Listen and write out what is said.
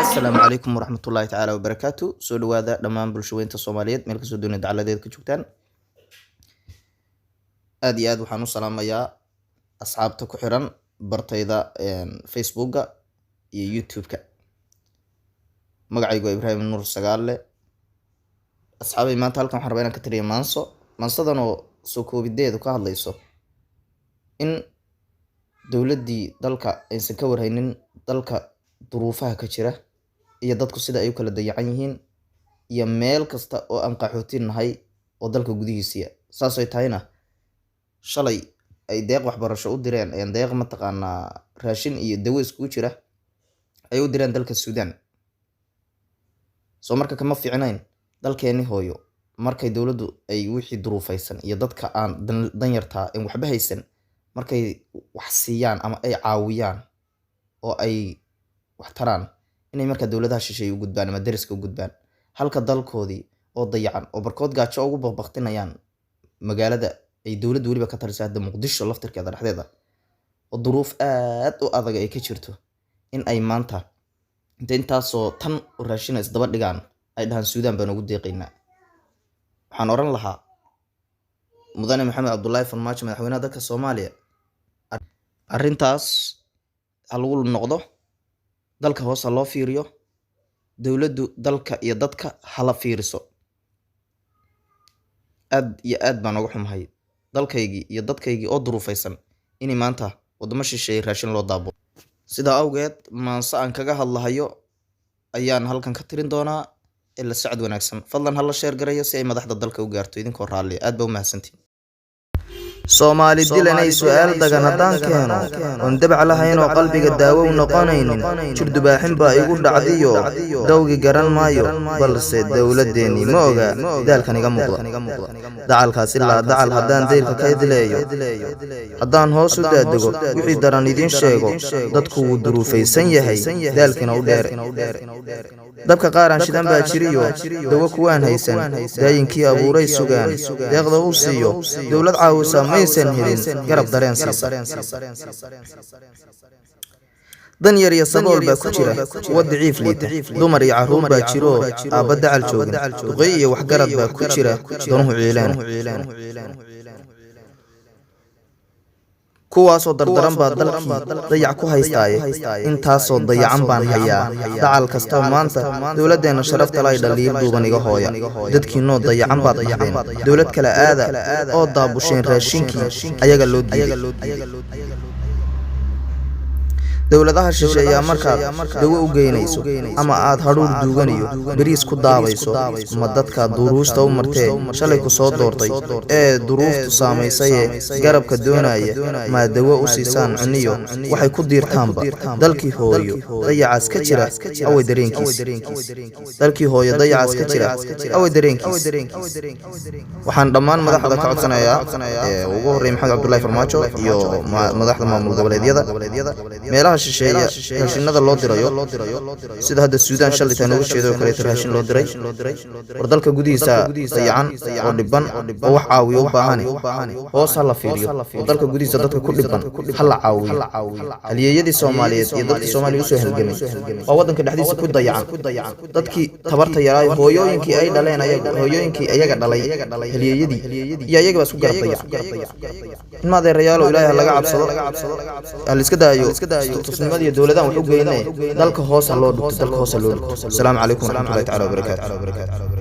Asalaamu calaykum waraxmatullaahi tacaala wabarakaatu. Soo dhawaada dhammaan bulshaweynta Soomaaliyeed meel kastoo dunida dacaladeed ka joogtaan. Aad iyo aad waxaan u salaamayaa asxaabta ku xiran bartayda Facebooka iyo YouTube-ka. Magacaygu waa Ibraahim Nuur Sagaale. Asxaabay, maanta halkan waxaan rabaa inaan ka tiriyo maanso, maansadan oo soo koobideedu ka hadlayso in dowladdii dalka aysan ka warhaynin dalka duruufaha ka jira iyo dadku sida ay u kala dayacan yihiin iyo meel kasta oo aan qaxootin nahay oo dalka gudihiisiya. Saasay tahayna shalay ay deeq waxbarasho u direen, deeq mataqaanaa raashin iyo dawo iskugu jira ay u direen dalka Suudaan. Soo marka kama fiicnayn dalkeeni hooyo markay dowladdu ay wixii duruufaysan iyo dadka aan danyartaa en waxba haysan markay wax siiyaan ama ay caawiyaan oo ay wax taraan, inay markaa dowladaha shisheeye u gudbaan ama deriska u gudbaan, halka dalkoodii oo dayacan oo barkood gaajo ugu baqbaqtinayaan magaalada ay dowladdu weliba ka taliso hadda, Muqdisho laftirkeeda dhexdeeda, oo duruuf aad u adag ay ka jirto, in ay maanta inta intaasoo tan oo raashina isdaba dhigaan ay dhahaan Suudaan baan ugu deeqaynaa? Waxaan oran lahaa Mudane Maxamed Cabdullaahi Farmaajo, madaxweynaha dalka Soomaaliya, arrintaas ha lagu noqdo, dalka hoos ha loo fiiriyo, dowladdu dalka iyo dadka hala fiiriso. Aad iyo aad baan uga xumahay dalkaygii iyo dadkaygii oo duruufaysan inay maanta waddamo shisheeye raashin loo daabo. Sidaa awgeed maanse aan kaga hadlahayo ayaan halkan ka tirin doonaa ee la socod wanaagsan. Fadlan hala share garayo si ay madaxda dalka u gaarto, idinkoo raalliya. Aad baa u mahadsantihin. Soomaali dilanay, su'aal dagan haddaan keeno oon dabac lahayn oo qalbiga daawo u noqonaynin, jir dubaaxin baa igu dhacdiyo dawgi garan maayo, balse dowladeennii ma oga daalkan iga muuqda. Dacalkaas ilaa dacal haddaan daylka ka idleeyo, haddaan hoos u daadego, wixii daran idiin sheego, dadku wuu duruufaysan yahay, daalkiina u dheere. Dabka qaar aan shidan baa jiriyo dawo kuwaan haysan, daayinkii abuuray sugaan deeqda uu siiyo, dowlad caawisa maysan helin garab dareen siisa. Dan yar iyo sabool baa ku jira, kuwa daciif liita, dumar iyo carruur baa jiroo aabba dacal joogin, duqey iyo waxgarad baa ku jira danuhu ciileen. Kuwaasoo dardaran baa dalkii dayac ku haystaaye, intaasoo dayacan baan hayaa dacal kastoo maanta dowladdeenna sharafta lay dhaliil duuban iga hooya. Dadkiinoo dayacan baad dhahdeen dowlad kale aada oo daabusheen raashinkii ayaga loo diiday. Dowladaha shisheeyaa markaad dawo u geynayso ama aad hadhuur duuganiyo bariis ku daabayso, ma dadka duruusta u martee shalay ku soo doortay ee duruuftu saamaysayee garabka doonaya maa dawo u siisaan cuniyo waxay ku diirtaanba? Dalkii hooyo dayacaas ka jira away dareenkiis? Dalkii hooyo dayacaas ka jira away dareenkiis? Waxaan dhammaan madaxda ka codsanayaa, ee ugu horreeya Maxamed Cabdullaahi Farmaajo iyo madaxda maamul goboleedyada, meelaha shisheeya raashinada loo dirayo, sida hadda Suudaan shalay taan uga jeedo oo kaleeto raashin loo diray, war dalka gudihiisa dayacan oo dhiban oo wax caawiyo u baahane hoos ha la fiiriyo, oo dalka gudihiisa dadka ku dhiban ha la caawiyo. Halyeeyadii Soomaaliyeed iyo dadkii Soomaaliya usoo halgamay waa waddanka dhexdiisa ku dayacan. Dadkii tabarta yaraa, hooyooyinkii ay dhaleen ayaga, hooyooyinkii ayaga dhalay halyeeyadii iyo ayaga baa isku garab dayacan. In adeerayaalo, Ilaahay ha laga cabsado, ha la iska daayo tusnimada iyo dowladaan wax u geyne, dalka hoos ha loo dhigto, dalka hoos ha loo dhigto. Asalaamu calaykum waraxmatullahi taala wabarakaatu.